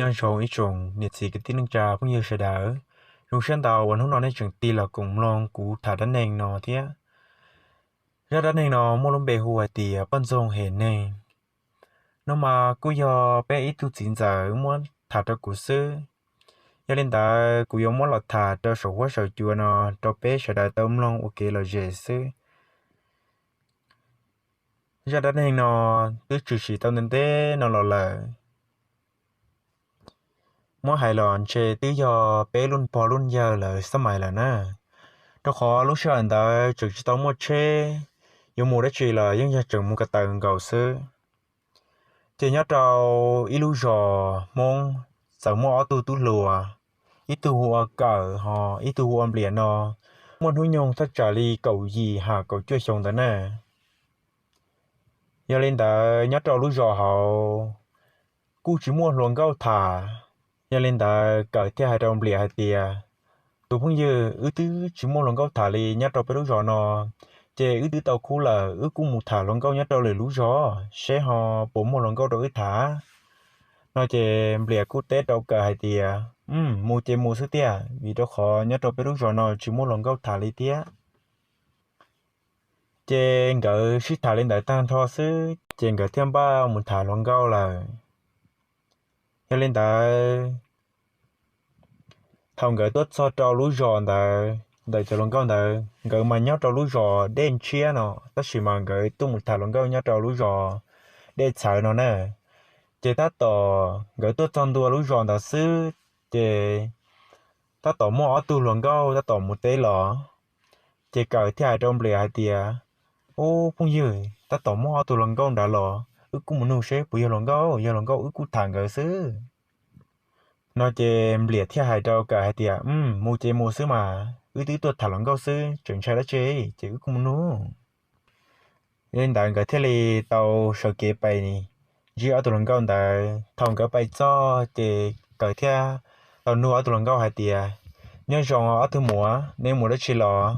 Nyob zoo ib tsoom niam txiv kwv tij neej tsa phooj ywg sawv daws, zoo siab ntau uas hnub no nej tseem tig los koom mloog kuv tham dab neeg no thiab. Zaj dab neeg no muaj lub npe hu hais tias poj ntxoog hem neeg. No mas kuj yog peb ib tug txiv ntxawm muab tham rau kuv xwb. Yog li ntawd kuv yuav muab los tham rau saum huab saum cua no rau peb sawv daws tau mloog ua kev lom zem xwb. Zaj dab neeg no twb tshwm sim tau ntev ntev no los lawm. Muab hais los ntshe twb yog peb lub pog lub yawg lawv xab mais lawm na, rau qhov lub sij hawm ntawd tseem tsis tau muaj tsheb, yuav mus dab tsi los yeej yog tseem mus ko taw nkaus xwb. Ces nyob rau ib lub zos Hmoob txawm muaj ob tug tub hluas, ib tug hu ua Kawm ho ib tug hu ua Npliam no, muaj hnub nyoog thaj tsam li kaum yim ham kaum cuaj xyoo ntawd na. Yog li ntawd nyob rau lub zos hauv kuj tsis muaj hluas nkauj tham. Yog li ntawd Kawm thiaj hais rau Npliam hais tias, tus phooj ywg, wb twb tsis muaj hluas nkauj tham li nyob rau peb lub zos no, ces wb twb tau khub lawm, wb kuj mus tham hluas nkauj nyob rau lwm lub zos seb ho puas muaj hluas nkauj rau wb tham. No ces Npliam kuj teb rau Kawm hais tias, mus ces mus xwb tiag, vim rau qhov nyob rau peb lub zos no tsis muaj hluas nkauj tham li thiab. Ces nkawd sib tham li ntawd tag nrho xwb ces nkawd thiaj npaj mus tham hluas nkauj lawm. Yog li ntawd, thaum nkawd tuaj txog rau lub zos ntawd, ntawm cov hluas nkauj ntawd, nkawd mas nyob rau lub zos Dej Ntshiab no, tab sis mas nkawd tuaj mus tham hluas nkauj nyob rau lub zos Dej Txhawv no na. Ces tab tom nkawd tuaj txog ntua lub zos ntawd xwb, ces tab tom muaj ob tug hluas nkauj tab tom mus teb los. Ces Kawm thiaj hais rau Npliam hais tias, ub phooj ywg, tab tom muaj ob tug hluas nkauj nrad los, wb kuj mus nug seb puas yog hluas nkauj, yog hluas nkauj wb kuj tham nkawd xwb. No ces Npliam thiaj hais rau Kawm hais tias, mus ces mus xwb mas, wb twb tuaj tham hluas nkauj xwb, tseem ntshai dab tsi, ces wb kuj mus nug. Yog li ntawd nkawd thiaj li tau sawv kev pais ntsib ob tug hluas nkauj ntawd. Thaum nkawd pais txog ces Kawm thiaj tau nug ob tug hluas nkauj hais tias, nyob zoo ob tug muam, neb mus dab tsi los?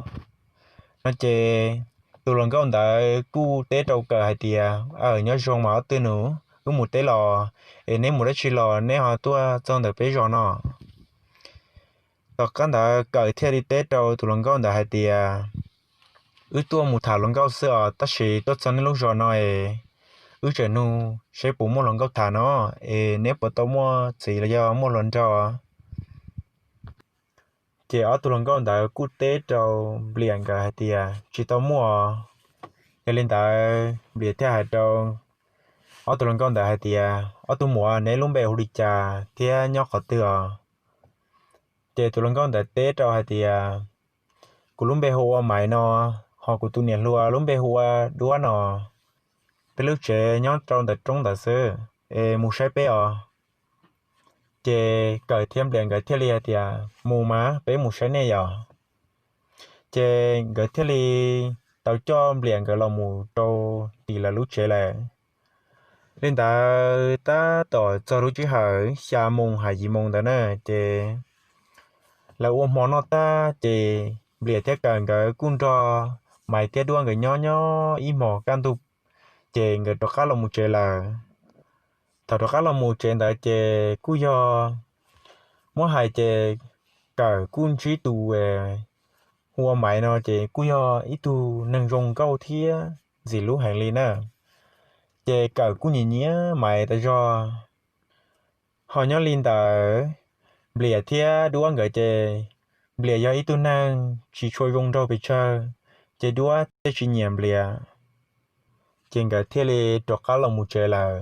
No ces tus hluas nkauj ntawd kuj teb rau Kawm hais tias, aw, nyob zoo mas ob tug nus, wb mus teb los, es neb mus dab tsi los neb ho tuaj txog ntawm peb zos no? Tom qab ntawd Kawm thiaj li teb rau tus hluas nkauj ntawd hais tias, wb tuaj mus tham hluas nkauj xwb os, tab sis tuaj txog nej lub zos no es wb tseem nug seb puas muaj hluas nkauj tham no, es neb puas tau muaj txiv los yog muaj hluas nraug? Ces ob tug hluas nkauj ntawd kuj teb rau Npliam nkawd hais tias, tsis tau muaj. Yog li ntawd Npliam thiaj hais rau ob tug hluas nkauj ntawd hais tias, ob tug muam, neb lub npe hu li cas thiab nyob qhov twg os? Ces tus hluas nkauj ntawd teb rau hais tias, kuv lub npe hu ua Maiv no, ho kuv tus niam hluas lub npe hu ua Duab no. Peb lub tsev nyob rau ntawm roob ntawd xwb, es mus saib peb os. Ces Kawm thiab Npliam nkawd thiaj li hais tias, mus mas, peb mus saib nej yom. Ces nkawd thiaj li tau coj Npliam nkawd los mus rau tim lawv lub tsev lawm. Li ntawd tab tom txog lub sij hawm xya moos hais yim moos ntawd na, ces lawv ua hmo noj tag ces Npliam thiab Kawm nkawd kuj nrog Maiv thiab Duab nkawd nyob nyob ib hmos kaj ntug, ces nkawd rov qab los mus tsev lawm. Thaum rov qab los mus tsev ntawd ces kuj yog muab hais ces Kawm kuj ntsib tus hu ua Maiv no ces kuj yog ib tug neeg zoo nkauj thiab ntxim hlub heev li na. Ces Kawm kuj nyiam nyiam Maiv tas zog. Ho nyob li ntawd, Npliam thiab Duab nkawd ces Npliam yog ib tug neeg tsis tshua zoo nraug pes tsawg, ces Duab thiaj tsis nyiam Npliam, ces nkawd thiaj li rov qab los mus tsev lawm.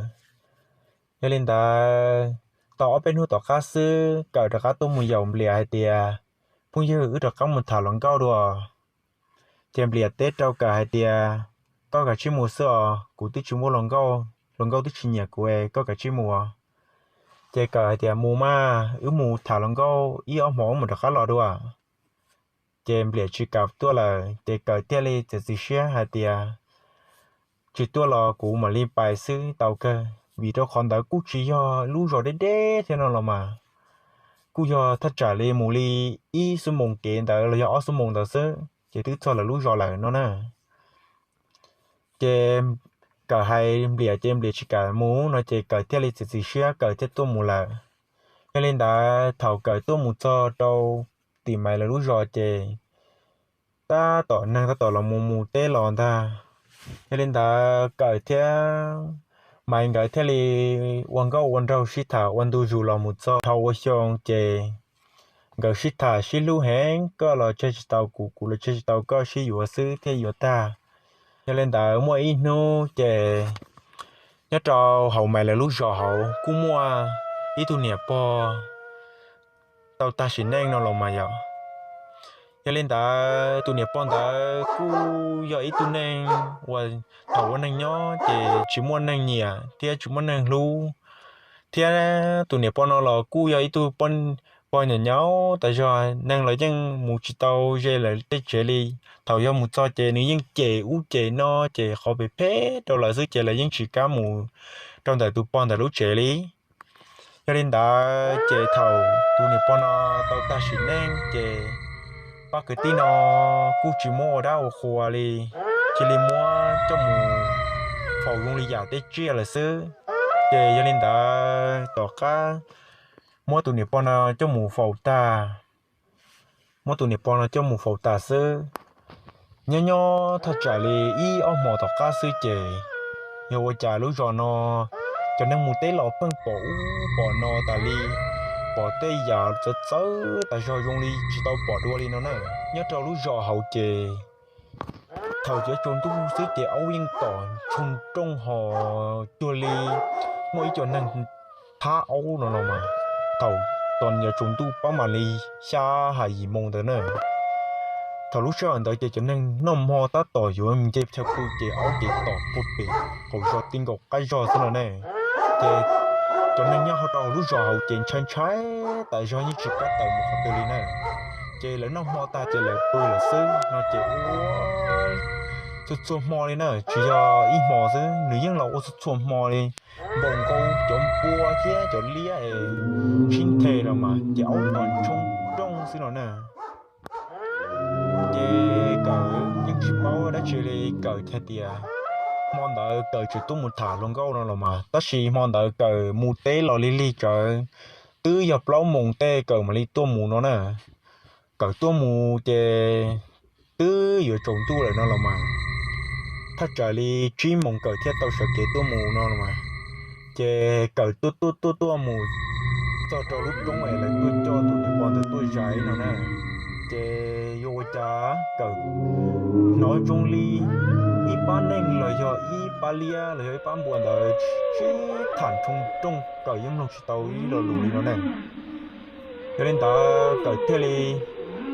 Yog li ntawd, tau ob peb hnub tom qab xwb Kawm rov qab tuaj mus yaum Npliam hais tias, phooj ywg, wb rov qab mus tham hluas nkauj dua. Ces Npliam teb rau Kawm hais tias, koj kav tsij mus xwb os, kuv twb tsis muaj hluas nkauj, hluas nkauj twb tsis nyiam kuv, koj kav tsij mus. Ces Kawm hais tias, mus mas, wb mus tham hluas nkauj ib ob hmos wb mus rov qab los dua. Ces Npliam tsis kam tuaj lawm ces Kawm thiaj li txiav txim siab hais tias, tsis tuaj los kuv mam li pais xwb tau kawg, vim rau qhov ntawd kuj tsis yog lub zos deb deb thiab no los mas, kuj yog thaj tsam li mus li ib xuab moos kev ntawd los yog ob xuab moos ntawd xwb ces twb txog lawv lub zos lawm no na. Ces Kawm hais Npliam ces Npliam tsis kam mus no ces Kawm thiaj li txiav txim siab Kawm thiaj tuaj mus lawm. Yog li ntawd thaum Kawm tuaj mus txog rau tim Maiv lawv lub zos ces tab tom neeg tab tom los mus mus teb los ntag. Yog li ntawd Kawm thiab Maiv nkawd thiaj li ua nkauj ua nraug sib tham ua ntu zus los mus txog dhau ua xyoo ces nkawd sib tham sib hlub heev, koj los tseg tsis tau kuv, kuv los tseg tsis tau koj, sib yuav xwb thiaj yuav tag. Yog li ntawd muaj ib hnub ces nyob rau hauv Maiv lawv lub zos hauv kuj muaj ib tug niam pog tau tag sim neej no los mas yom. Yog li ntawd tus niam pog ntawd kuj yog ib tug neeg uas thaum ua neeg nyob ces tsis muaj neeg nyiam thiab tsis muaj neeg hlub, thiab tus niam pog no los kuj yog ib tug pog nyaum nyaum tas zog, neeg los yeej mus tsis tau ze lawv tej tsev li. Thaum yog mus txog ces nws yeej cem ub cem no, ces qhov phem phem rau lawv xwb ces lawv yeej tsis kam mus rau ntawm tus pog ntawd lub tsev li. Yog li ntawd ces thaum tus niam pog no tau tag sim neej ces pab kwv tij no kuj tsis muab ua dab ua qhua li, cia li muab coj mus faus zoo li yam tej tsiaj lawm xwb. Ces yog li ntawd tom qab muab tus niam pog no coj mus faus tag, muab tus niam pog no coj mus faus tas xwb. Nyob nyob thaj tsam li ib ob hmo tom qab xwb ces yog ua cas lub zos no cov neeg mus teb los pheej pom ub pom no tas li, pom tej yam txawv txawv tas zog zoo li tsis tau pom dua li no na. Nyob rau lub zos hauv ces thaum yuav tsaus ntuj xwb ces aub yeej tom ntshoo nrooj ho cuag li muaj ib co neeg thab aub no los mas. Thaum tom yuav tsaus ntuj pab mam li xya hais yim moo ntawd na. Thaum lub sij hawm ntawd ces cov neeg noj hmo tab tom yuav nce chaw pw ces aub ces tom puag pem qaum zos ti nkaus qab zog xwb no ne. Ces cov neeg nyob hauv rau lub zos hauv ces ntshai ntshai tas zog yeej tsis kam tawm mus qhov twg li na. Ces lawv noj hmo tag ces lawv pw lawm xwb no ces ua txhua txhua hmo li na, tsis yog ib hmo xwb, nws yeej los ua txhua txhua hmo li. Npaum nkaus cov npua thiab cov liab es sib nthe los mas ces aub tom ntshoo nrooj xwb no na. Ces Kawm yeej tsis paub dab tsi li, Kawm hais tias hmo ntawd Kawm tseem tuaj mus tham hluas nkauj no los mas, tab sis hmo ntawd Kawm mus teb los lig lig tsawv, twb yog plaub moos tej Kawm mam li tuaj mus no na. Kawm tuaj mus ces twb yuav tsaus ntuj lawm no los mas, thaj tsam li tsib moos Kawm thiaj tau sawv kev tuaj mus no los mas. Ces Kawm tuaj tuaj tuaj tuaj mus txog rau lub roob es lawv tuaj coj tus niam pog ntawd tuaj zais no na. Ces yuav ua cas Kawm hnov zoo li ib pab neeg los yog ib pab liab los yog ib pab npua ntawd sib tham ntshoo nrooj, Kawm yeej mloog tsis tau ib lo lus li no ne. Yog li ntawd Kawm thiaj li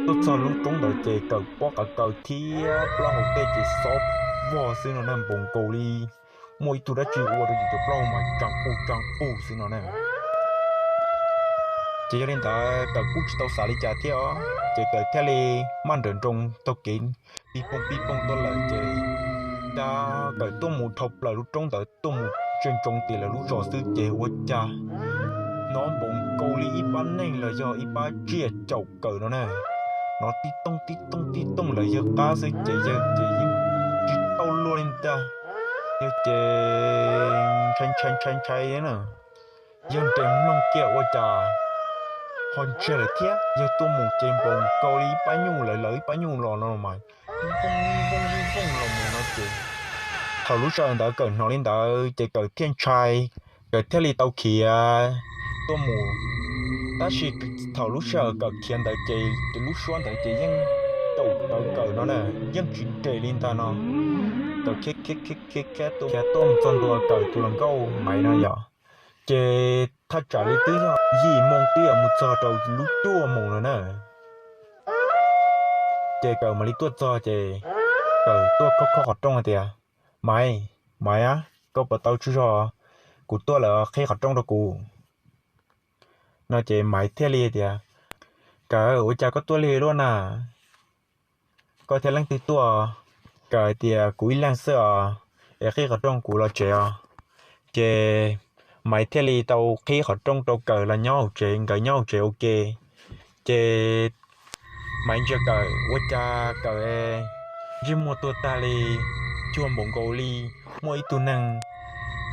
tuaj txog lub roob ntawd ces Kawm pob qav kaws thiab plaub hau tej ces xob vog xwb no na, npaum nkaus li muaj ib tug dab tsi ua rau yus cov plaub hau mas tsaa qus tsaa qus xwb no na. Ces yog li ntawd Kawm kuj tsis tau xav li cas thiab os, ces Kawm thiaj li maj nrawm nroos taug kev pig poog pig poog tuaj lawm ces, cas Kawm tuaj mus dhau plaws lub roob ntawd tuaj mus tseem ntsoov tim lawv lub zos xwb ces ua cas hnov npaum nkaus li ib pab neeg los yog ib pab tsiaj caum Kawm no na. Hnov tib tooj tib tooj tib tooj lawv yawg qab xwb ces yawg ces yeej tsis tau luag li ntag. Yawg ces ntshai ntshai ntshai ntshai na, yawg nres mloog kiag ua cas ho ntsiag lawm thiab. Yawg tuaj mus ces npaum nkaus li ib pab nyuj lawv lawv ib pab nyuj los no mas, vooj vooj vooj los mus no ces, thaum lub sij hawm ntawd Kawm hnov li ntawd ces Kawm thiaj ntshai, Kawm thiaj li tau khiav tuaj mus. Tab sis thaum lub sij hawm Kawm khiav ntawd ces lub suab ntawd ces yeej caum rawv Kawm no na, yeej tsis nres li ntag no. Kawm khiav khiav khiav khiav tuaj khiav tuaj mus txog ntua Kawm tus hluas nkauj Maiv no yom, ces thaj tsam li twb yog yim moo twb yuav mus txog rau lub cuaj moos lawm na. Ces Kawm mam li tuaj txog ces Kawm tuaj khob khob qhov rooj hais tias, Maiv, Maiv a, koj puas tau tsaug zog, kuv tuaj lawm, qhib qhov rooj rau kuv. No ces Maiv thiaj li tias, Kawm, ua cas koj tuaj lig luaj na? Koj thiab leej twg tuaj? Kawm hais tias, Kuv ib leeg xwb os, es qhib qhov rooj kuv los tsev os. Ces Maiv thiaj li tau qhib qhov rooj rau Kawm los nyob hauv tsev, nkawd nyob hauv tsev ua ke. Ces Maiv ntsia Kawm ua cas Kawm ntsej muag tuag tag li, cuag npaum nkaus li muaj ib tug neeg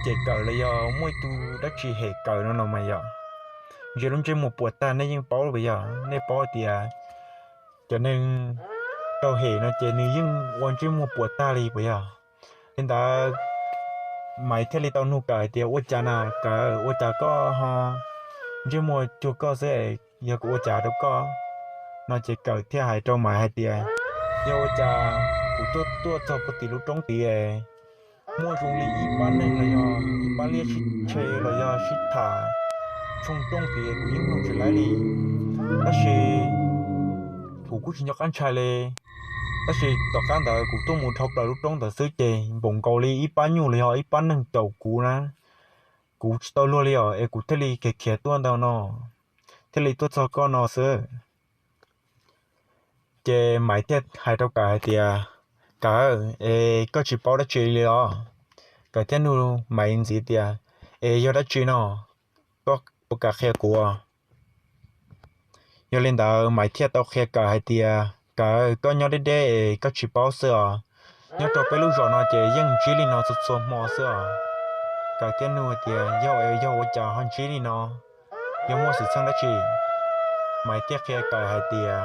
cem Kawm los yog muaj ib tug dab tsi hem Kawm no los mas yom. ntsia lub ntsej muag puas tag, nej yeej paub puas yog? Nej paub tias cov neeg raug hem no ces nws yeej ua ntsej muag puas tag li puas yog? Li ntawd Maiv thiaj li tau nug Kawm hais tias, ua cas na Kawm, ua cas koj ho ntsej muag cuag koj xwb, yog kuv ua cas rau koj? No ces Kawm thiaj hais rau Maiv hais tias, yog ua cas kuv tuaj tuaj txog puag tim lub roob tid, muaj zoo li ib pab neeg los yog ib pab liab sib tshe los yog sib tham tshooj rooj tid kuv yeej mloog tsis laib li. Tab sis kuv kuj tsis nco qab ntshai li. Tab sis tom qab ntawd kuv tuaj mus dhau plaws lub roob ntawd xwb ces npaum nkaus li ib pab nyuj los yog ib pab neeg caum kuv na. Kuv tsis tau luag li os, es kuv thiaj li khiav khiav tuaj ntawm no, thiaj li tuaj txog koj no xwb. Ces Maiv thiaj hais rau Kawm hais tias, Kawm, es koj tsis paub dab tsi li los? Kawm thiaj nug Maiv ntxiv tias, es yog dab tsi no, koj puas kam qhia kuv? Yog li ntawd Maiv thiaj tau qhia Kawm hais tias, Kawm, koj nyob deb deb es koj tsis paub xwb os. Nyob rau peb lub zos no ces yeej ntsib li no txhua txhua hmo xwb os. Kawm thiaj nug tias, yog, yog ua cas ho ntsib li no? Yog muaj xwm txheej dab tsi? Maiv thiaj qhia Kawm hais tias,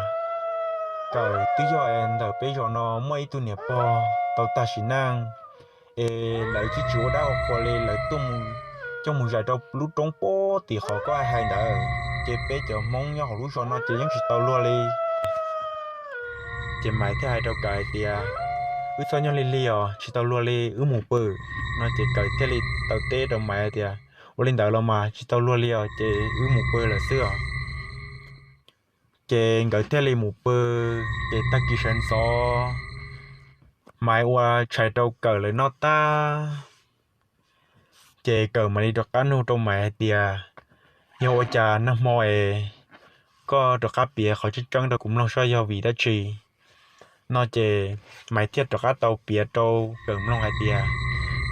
Kawm, twb yog ntawm peb zos no muaj ib tug niam pog tau tag sim neej, es lawv twb tsis ua dab ua qhua li, lawv tuaj coj mus zais rau lub roob puag tim qhov koj hais ntawd, ces peb cov Hmoob nyob hauv lub zos no ces yeej tsis tau luag li. Ces Maiv thiaj hais rau Kawm hais tias, wb txhob nyob lig lig os, tsis tau luag li, wb mus pw. No ces Kawm thiaj li tau teb rau Maiv hais tias, ua li ntawd los mas tsis tau luag li os, ces wb mus pw lawm xwb os. Ces nkawd thiaj li mus pw, ces tag kis sawv ntxov Maiv ua tshais rau Kawm lawv noj tag, ces Kawm mam li rov qab nug rau Maiv hais tias, yog ua cas nag hmo es koj rov qab piav qhov tseeb tseeb rau kuv mloog saib yog vim dab tsi? No ces Maiv thiaj rov qab tau piav rau Kawm mloog hais tias,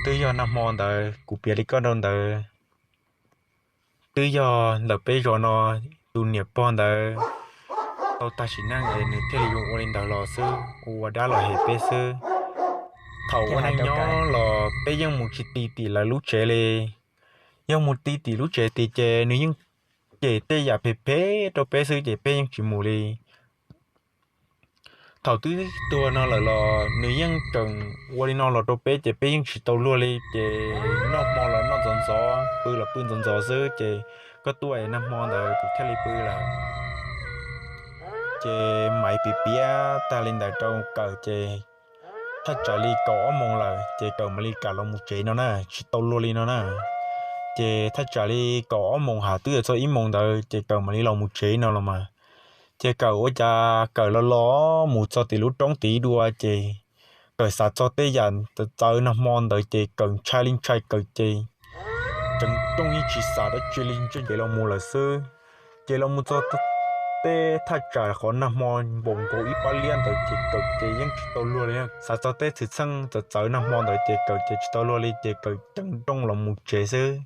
twb yog nag hmo ntawd kuv piav li koj rau ntawd, twb yog ntawm peb zos no tus niam pog ntawd tau tag sim neej es nws thiaj li yuav ua li ntawd los xwb, ua ua dab los hem peb xwb. Thaum ua neej nyob los peb yeej mus tsis ti tim lawv lub tsev li. Yog mus ti tim lub tsev tid ces nws yeej cem tej yam phem phem rau peb xwb ces peb yeej tsis mus li. Thaum twb tuag no lawm los nws yeej tseem ua li no los rau peb ces peb yeej tsis tau luag li. Ces noj hmo los noj ntxov ntxov, pw los pw ntxov ntxov xwb, ces koj tuaj es nag hmo ntawd kuv thiaj li pw lawm. Ces Maiv piav piav tag li ntawd rau Kawm ces thaj tsam li kaum ob moos lawm ces Kawm mam li kam los mus tsev no na, tsis tau luag li no na. Ces thaj tsam li kaum ob moos ha twb yuav txog ib moos ntawd ces Kawm mam li los mus tsev no los mas. Ces Kawm ua cas Kawm los los mus txog tim lub roob tid dua ces Kawm xav txog tej yam txawv txawv nag hmo ntawd ces Kawm ntshai li ntshai Kawm ces tseev rooj yeej tsis xav dab tsi li, ntsej ncev los mus lawm xwb. Ces los mus txog tej thaj tsam qhov nag hmo npaum nkaus ib pab liab ntawd ces Kawm ces yeej tsis tau luag li. Xav txog tej xwm txheej txawv txawv nag hmo ntawd ces Kawm ces tsis tau luag li ces Kawm ceev rooj los mus tsev xwb.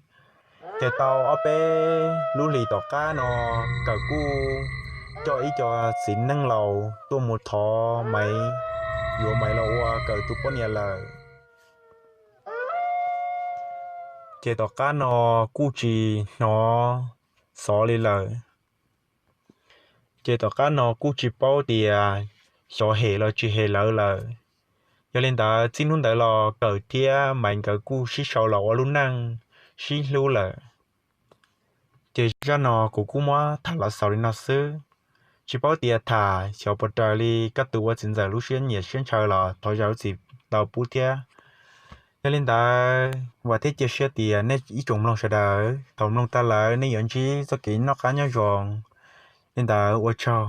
Ces tau ob peb lub hlis tom qab no Kawm kuj coj ib co txiv neej laus tuaj mus thov Maiv, yuav Maiv los ua Kawm tus poj niam lawm. Ces tom qab no kuj tsis hnov xov li lawm. Ces tom qab no kuj tsis paub tias xyov hem los tsis hem lawv lawm. Yog li ntawd txij hnub ntawd los Kawm thiab Maiv nkawd kuj sib sau los ua lub neej sib hlub lawm. Ces zaj no kuv kuj muab tham los xaus li no xwb. Tsis paub tias tham xyov puas raws li koj tus ua txiv ntxawm lub siab nyiam siab ntshaw los thov zam lub txim tau pub thiab. Yog li ntawd vam thiab cia siab tias nej ib tsoom mloog sawv daws thaum mloog tag lawm nej yuav ntsib txoj kev noj qab nyob zoo. Li ntawd ua tsaug.